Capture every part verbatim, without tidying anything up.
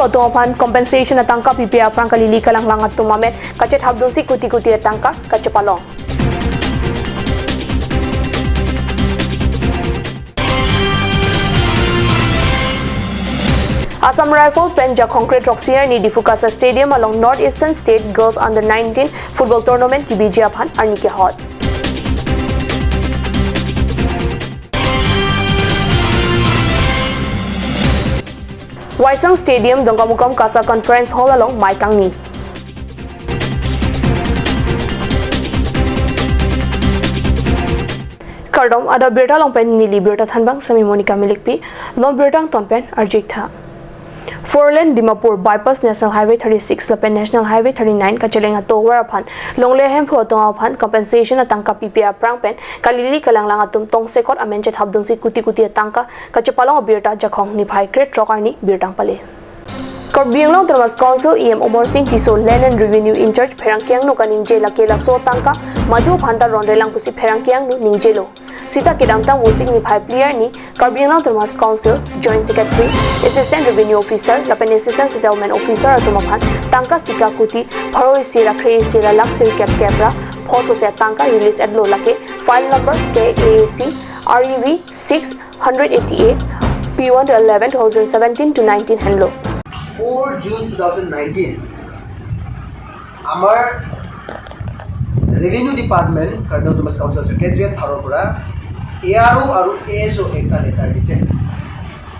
atum aphan compensation atangka pipe aphrang kalili kalanglang atum amen kachethapdunsi kuti kuti atangka kachepalong. Assam Rifles pen Jakhong kre throksi arni Diphu Kasa Stadium along North Eastern State Girls Under nineteen Football Tournament kebiji aphan arni kehot. Waisang Stadium, Dongkamukam Kasa Conference Hall along mei kangni. Kardom, adap birta along pen neli birta thanbang semi Monica Milikpi, non birta angton pen arju-ik tha. Four lane Dimapur bypass National Highway thirty-six lapen National Highway thirty-nine kacheleng atovar aphan longle ahemphu atum aphan compensation atangka pipe aphrang pen kalili kalanglang atum tongsekot amen chethapdunsi kuti kuti atangka kachepalong abirta Jakhong niphai kre throk arni birta pale. Karbi Anglong Autonomous Council E M Amar Singh Tisso, Land and Revenue in-charge pherangke angno kaningje lake laso atangka madu aphanta ronrelang pusi pherangke angno ningjelo. Sita kedamtang Vosik niphai phli arni Karbi Anglong Autonomous Council Joint Secretary, Assistant Revenue Officer lapen Assistant Settlement Officer atum aphan tangka sika kuti pharo isi ra kre isi ra lakh sirkep kep ra pho sose atangka release-etlo, lake file number K A C R E V six hundred eighty-eight, P one to eleven, two thousand seventeen to nineteen henlo. Four June two thousand nineteen, আমাৰ revenue department, Karbi Anglong autonomous council secretariat ফালৰ পৰা এ আৰ অ' আৰু এ এছ অ' এটা লেটাৰ দিছে।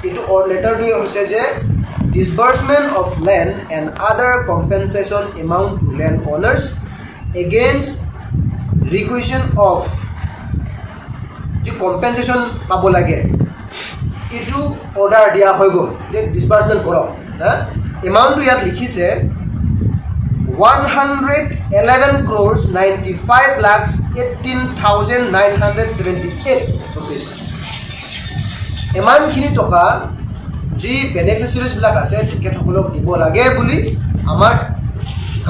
এইটো অ-, লেটাৰটো হৈছে যে Disbursement of land and other compensation amount to land owners against requisition of, যি কম্পেনচেশ্যন পাব লাগে, এইটো অৰ্ডাৰ দিয়া হৈ গ'ল যে ডিছবাৰ্চমেণ্ট কৰক। হা, এমাউণ্টটো ইয়াত লিখিছে one hundred eleven crores ninety five lakhs eighteen thousand nine hundred seventy eight rupees। ইমানখিনি টকা যি বেনিফিচিয়াৰীজবিলাক আছে, তেখেতসকলক দিব লাগে বুলি আমাৰ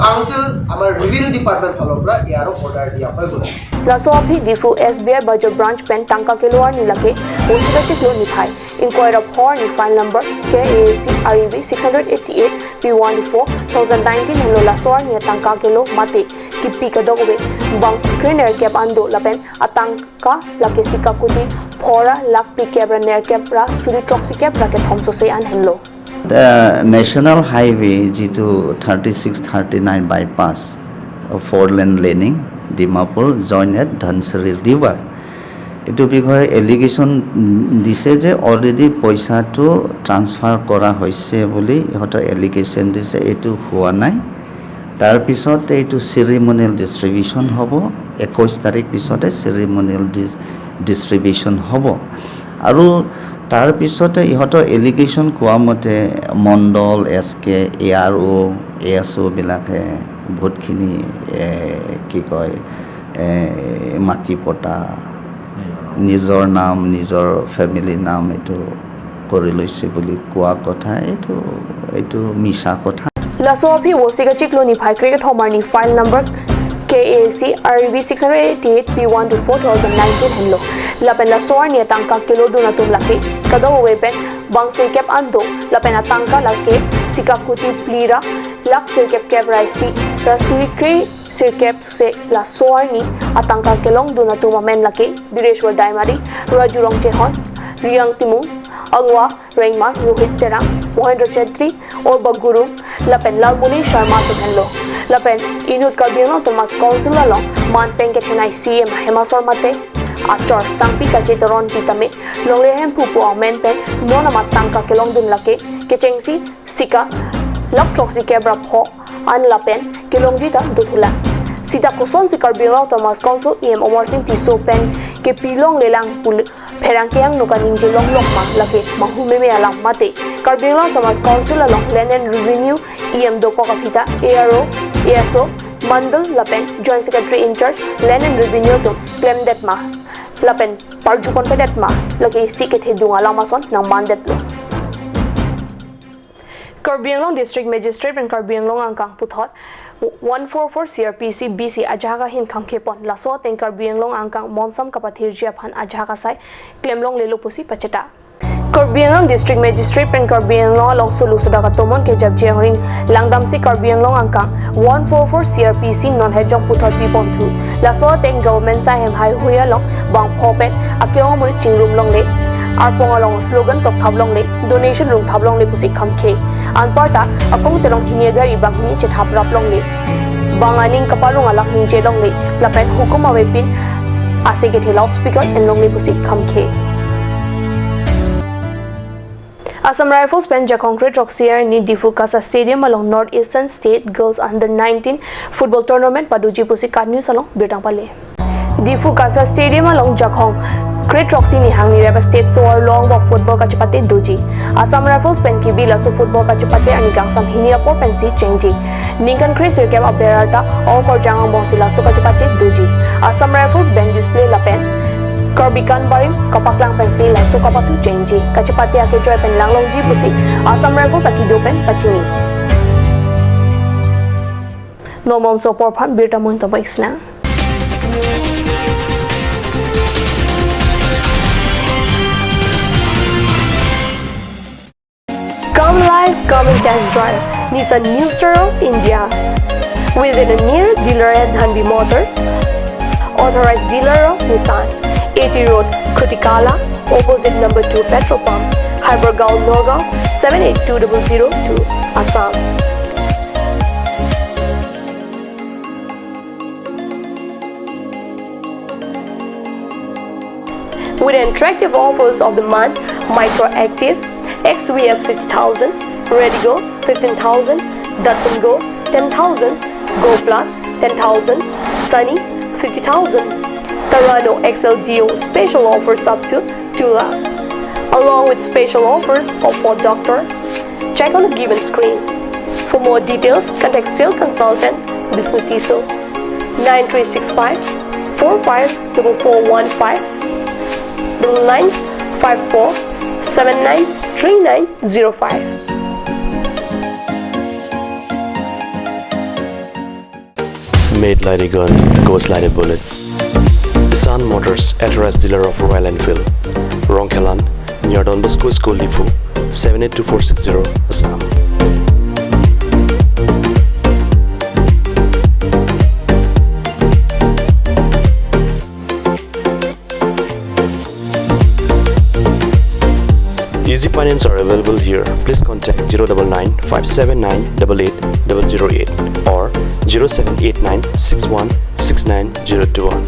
কাউন্সিল, আমাৰ ৰেভিনিউ ডিপাৰ্টমেণ্ট ফালৰ পৰা ইয়াৰো অৰ্ডাৰ দিয়া হৈ গ'ল। Laso aphi Diphu S B I Bajar Branch pen tangka kelo arni lake Vosik achiklo niphai ingkoi ra pho arni file number K A C R E V six hundred eighty-eight P one four two thousand nineteen henlo. Laso arni atangka kelo mate kipi kadokave bang krenerkep an do lapen atang ka lake sika kuti pho ra lakh phlikep ra nerkep ra suri throksikep ra kethom sose an henlo. The National Highway যিটো thirty six thirty nine bypass, four lane laning, Dimapur, join at Dhansiri river, এইটো বিষয়ে এলিগেশ্যন দিছে যে অলৰেডি পইচাটো ট্ৰান্সফাৰ কৰা হৈছে বুলি ইহঁতৰ এলিগেশ্যন দিছে। এইটো হোৱা নাই। তাৰপিছত এইটো চেৰিমনিয়েল ডিষ্ট্ৰিবিউশ্যন হ'ব, একৈছ তাৰিখ পিছতে চেৰিমনিয়েল ডিছ-, ডিষ্ট্ৰিবিউশ্যন হ'ব। আৰু তাৰপিছতে ইহঁতৰ এলিগেশ্যন কোৱা মতে মণ্ডল, এছ কে, এ আৰ অ', এ এছ অ'বিলাকে বহুতখিনি, এ, কি কয়, এ, মাটি পট্টা, নিজৰ নাম, নিজৰ ফেমিলিৰ নাম এইটো কৰি লৈছে বুলি কোৱা কথা, এইটো, এইটো মিছা কথা। Laso aphi Vosik achiklo niphai kre kethom arni file number K A C R E V six hundred eighty-eight P one two four two thousand nineteen henlo. Lapen laso arni atangka kelodun atum lake kadokave pen bang sirkep an do, lapen atangka lake sika kuti phli ra lakh sirkep kep ra isi ra suri kre sirkep sose. Laso arni atangka kelongdun atum amen lake Bireshwar Daimari, Raju Rongchehon, Riang Timung, Angwa Rengma, Rohit Terang, Mohendra Chetri, Orba Gurung lapen Lalmoni Sharma atum henlo. Lapen inut Karbi Anglong Autonomous Council along man pen kethenei C E M Hema Sarma te achor sangpi kacheteron pitame longle ahemphu pu amen pen non amat tangka kelongdun lake kechengsi sika lakh throksikep ra pho an lapen kelongji ta dothulang. Sita kosonsi Karbi Anglong Autonomous Council E M Amar Singh Tisso pen kepilonglelang pu pherangke angno kaningje longlok ma, lake manghu meme alam mate Karbi Anglong Autonomous Council along Land and Revenue E M dokok aphi ta A R O, A S O, Mandal lapen Joint Secretary in-charge Land and Revenue atum klemdet ma lapen parju ponpedet ma, lake isi kethedung alam ason nangmandetlo. Karbi Anglong District Magistrate pen Karbi Anglong angkang puthot one four four C R P C B C ajahak ahin khangkhepon, laso ateng Karbi Anglong angkang monsam kapathirji aphan ajahak asai klemlonglelo pusi pacheta. Karbi Anglong District Magistrate pen Karbi Anglong along sulu sodak atomon kejapji angring langdamsi Karbi Anglong angkang one four four C R P C non hejong puthot piponthu. Laso ateng government saihem haihui along bangpho pen ake-ong amonit chingrum longle, arpong along slogan tokthap longle, donation rungthap longle pusi khamkhe. Anparta akong telong hini agari banghini chethaprap longle, bang aning kaparong alak ningje longle, lapen hukum avepin ase kethe loudspeaker en longle pusi khamkhe. Assam Rifles pen Jakhong kre throksi arni Diphu Kasa Stadium along North Eastern State Girls Under nineteen Football Tournament padoji pusi KAT News along birta pale. Diphu Kasa Stadium along Jakhong kre throksi nihang nirep state so-arlo angbong football kachepate doji. Assam Rifles pen kibi laso football kachepate arni kangsam hini apor pensi chengji. Ningkan kre sirkep aber arta Okorjang angbongsi laso kachepate doji. Assam Rifles band display lapen Karbi Kan Barim kapaklang pensi laso kapatu chengji. Kachepate akejoi pen langlongji pusi Assam Rifles akido pen pachini. Nomom so porphan birta mun tapa isna. Come live, come and test drive Nissan New Star of India. Visit a nearest dealer at Dhanvi Motors, authorized dealer of Nissan, A T Road, Khutikala, opposite number two petrol pump, Hypergaon, Nagaon, seven eight two double zero two, Assam. With attractive offers of the month, Micra Active, X V S fifty thousand, Redigo fifteen thousand, Datsun Go ten thousand, Go Plus ten thousand, Sunny fifty thousand, Terrano X L D O special offers up to two lakh, along with special offers of Ford Doctor. Check on the given screen. For more details, contact sales consultant Bisnu Tisso, nine three six five four five double four one five, double nine five four seven nine three nine zero five. Made like a gun, goes like a bullet. Sun Motors, authorized dealer of Royal Enfield, Rongkhelan, near Don Bosco School, Diphu, seven eight two four six zero, Assam. Easy finance are available here. Please contact zero double nine five seven nine double eight double zero eight or zero seven eight nine six one six nine zero two one.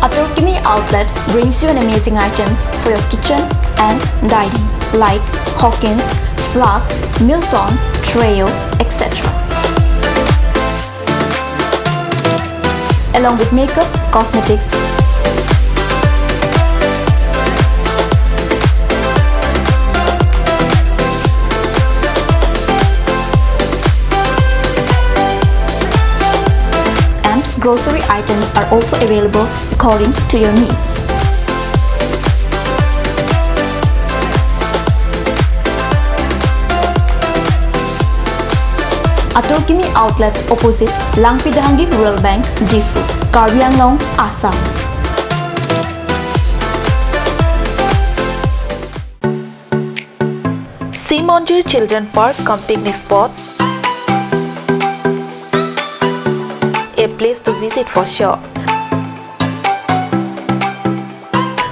Atur Kimi Outlet brings you an amazing items for your kitchen and dining, like Hawkins, Flax, Milton, Treo, et cetera, along with makeup, cosmetics, and grocery items are also available according to your needs. Atur Kimi Outlet, opposite Langpi Dehangi Rural Bank, Diphu, Karbi Anglong, Assam. Sea Monjir Children Park cum picnic spot, a place to visit for sure.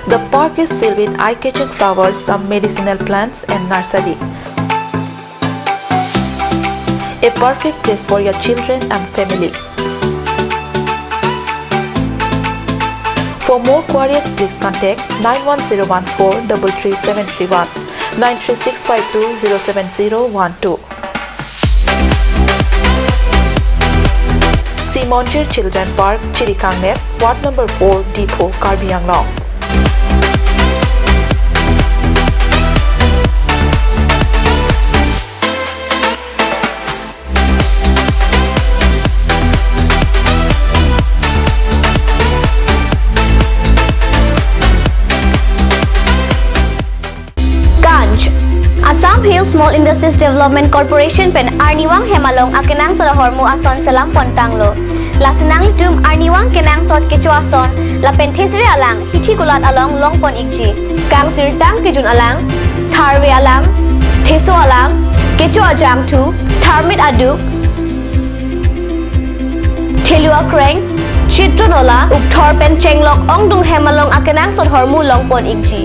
The park is filled with eye-catching flowers, some medicinal plants and nursery. A perfect place for your children and family. For more queries, please contact nine one zero one four double three seven three one, nine three six five two zero seven zero one two. Simonjir Children Park, Chirikangnet, Ward number four, Diphu, Karbi Anglong. Kanj. Assam Hill Small Industries Development Corporation pen arnivang hem along akenangsot ahormu ason selam pon tanglo. Lasi nanglitum arnivang kenangsot kecho ason lapen thesere alang hithi kulat along long pon ikji. Kangsirtang kejun alang, tharve alang, theso alang, kecho ajangthu, tharmit aduk, thelu akreng, chitron ola, ukthor pen chenglok ongdung hem along akenangsot ahormu long pon ikji.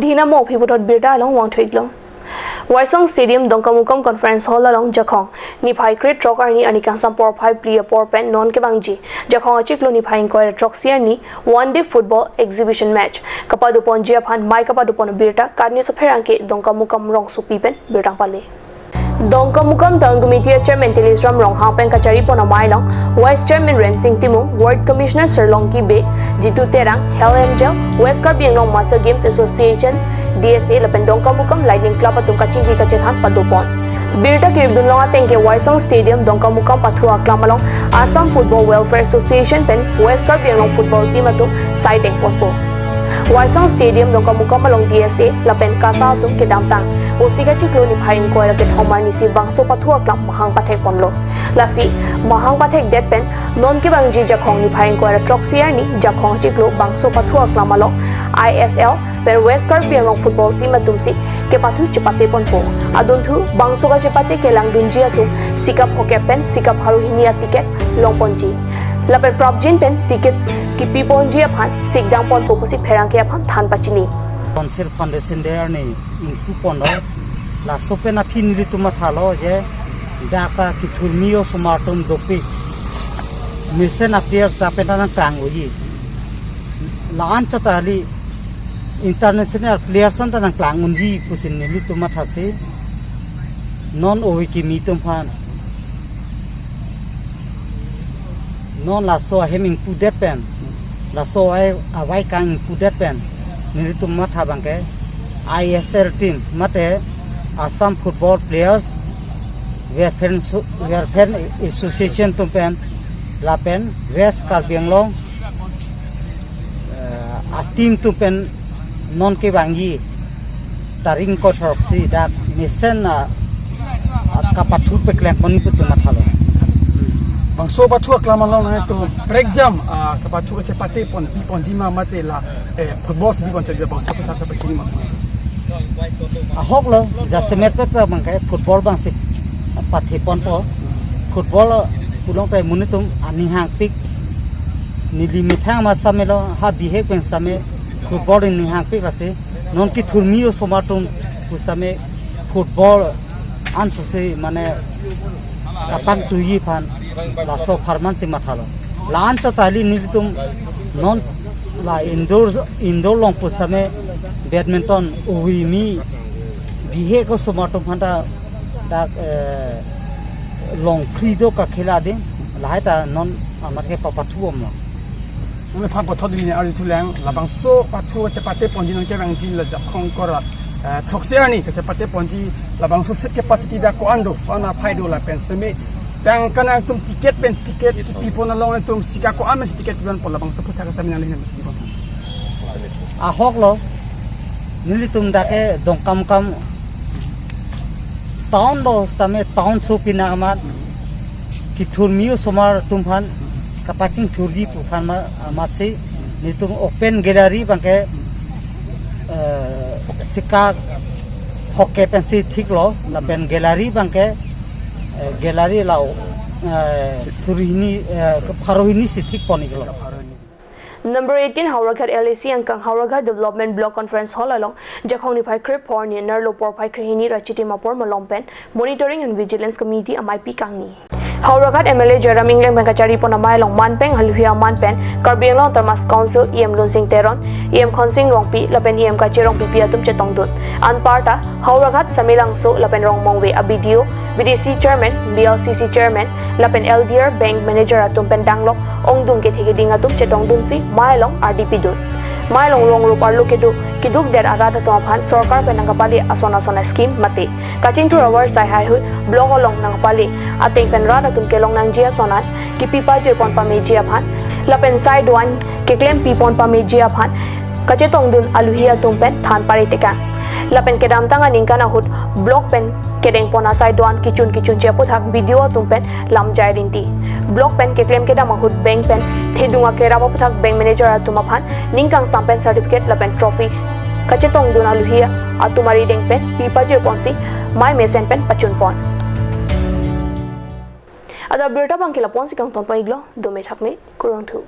Dina mo phi puthot birta along vangthu-iklo. Waisong Stadium, Dongkamukam Conference Hall along Jakhong niphai kre-throk arni, arni kangsam porphai phli apor pen non kevangji Jakhong achiklo niphai ingkoi ra throksi arni One Day Football Exhibition Match kapado ponji aphan mei kapado pon birta Kat News apherangke Dongkamukam rongsopi pen birta pale. Dongkamukam Town Committee Chairman Tilisram Ronghang pen kachari pon amei along Vice Chairman Rensing Timung, Ward Commissioner Sir Longki Bey, Jitu Terang, Hell Angel, West Karbi Anglong Master Games Association, D S A, lapen Dongkamukam Lightning Club atum kachingki kachethan pado pon. Birta kirip dun long ateng ke Waisong Stadium, Dongkamukam pathu aklam along Assam Football Welfare Association pen West Karbi Anglong football team atum sai teng ponpo. Waisong Stadium, Dongkamukam along D S A lapen KASA atum kedamtang Kosika chiklo niphai ingkoi ra kethom arni si bangso pathu aklam mahang pathek ponlo. Lasi mahang pathek det pen non kevangji Jakhong niphai ingkoi ra throksi arni Jakhong chiklo bangso pathu aklam along I S L pen West Karbi Anglong football team atum si kepathu chepate ponpo. Adunthu bangso kachepate kelangdunji atum sika phokep pen sika pharo hini aticket long ponji. Lapen prapjin pen tickets kipi ponji aphan sikdam ponpo pusi pherangke aphan than pachini. Council Foundation Day arni ingpu ponlo. Laso pen aphi nelitum mathalo je dak kethurmi osomar atum dopik mesen a-players dak pen ta nangklang unji. La-an chot kali international players an ta nangklang unji pusi nelitum mathasi. Non ove kimi atum aphan non laso ahem ingpudet pen, laso ai avai kang ingpudet pen, nelitum matha abangke I S L team mate Assam Football Players Welfare So-, Welfare Association atum pen lapen West Karbi Anglong, eh, a-team atum pen non kevangji tarik ingkoi throksi dak mesen a, a kapathu pekleng ponji pusi mathalo. Bangso pathu aklam along nangtum prekjam, ah, kapathu kachepate pon, pi ponji ma mate la, eh, football si pi pon chajak bangso kachepate pon ma. Ahok lo, jasemet pet abangke football abang si pathe ponpo. Football pulote monit atum aning hangpik. Neli methang ma same lo, ha bihek pen same football aning hangpik lasi. Non kethurmi osomar atum pusitame football ansose mane kapangthuji aphan laso apharman si mathalo. La-an chot kali nelitum non la indoor, indoor along pusitame badminton ove kimi bihek osomar atum aphanta dak, eh, longphri do kakhela ding lahai ta non amat ke papathu bomlo. Nangphan pathot dini arjuthulang, labangso pathu kachepate ponji non kevangji la Jakhong ingkoi ra, eh, throksi arni kachepate ponji labangso seat capacity dak ko-an do, ko-an aphai do lapen seme tang kanang atum ticket pen ticket kipi pon along atum sika ko-an si ticket pi ponpo labangso aphuthak sami nangli nang si pon. Ahok lo, nelitum dak ke Dongkamukam town lo, sitame town so pina amat kethurmi osomar atum aphan kapachingthurji pu aphan ma-, amatsi nelitum open gallery abangke, eh, sika phokep pensi thik lo, lapen gallery abangke, eh, gallery la, eh, suri hini, eh, pharo hini si thik pon-iklo. Number eighteen Howraghat L A C angkang Howraghat Development Block Conference Hall along Jakhong niphai krepho arni nerlo porphai krehini ra Chitim apor malom pen Monitoring and Vigilance Committee amaipi kangni. Howraghat M L A Joyram Engleng pen kachari pon amei along manpeng aluhi aman pen Karbi Anglong Autonomous Council E M Lunsing Teron, E M Khonsing Rongpi lapen E M Kache Rongpipi atum chetongdun. Anparta Howraghat Samelangso lapen Rongmongve a B D O, V D C Chairman, B L C C Chairman lapen L D R Bank Manager atum pen danglok ongdung kethe keding atum chetongdunsi mei along ardi pidun. Mei along rong rup arlo kedo kiduk der arat atum aphan sorkar pen nangkapale ason ason a scheme mate kachingthur avar sai hai hui block along nangpale ateng pen rat atum kelong nangji ason an kipi pajir pon pameji aphan lapen sai do-an keklempi pon pameji aphan kachetongdun aluhi atum pen than pare tekang. Lapen kedamtang aningkan ahut block pen kedeng pon asai do-an kichun kichunche aputhak B D O atum pen lam jai rinti. Block pen keklem kedam ahut bank pen thedung akerap aputhak bank manager atum aphan ning kangsam pen certificate lapen trophy kachetongdun aluhi atum arideng pen pi pajir ponsi mei mesen pen pachun pon. Adap abirta abang ke lapu-ansi kangton pon-iklo, dome thakme, kurvangthu.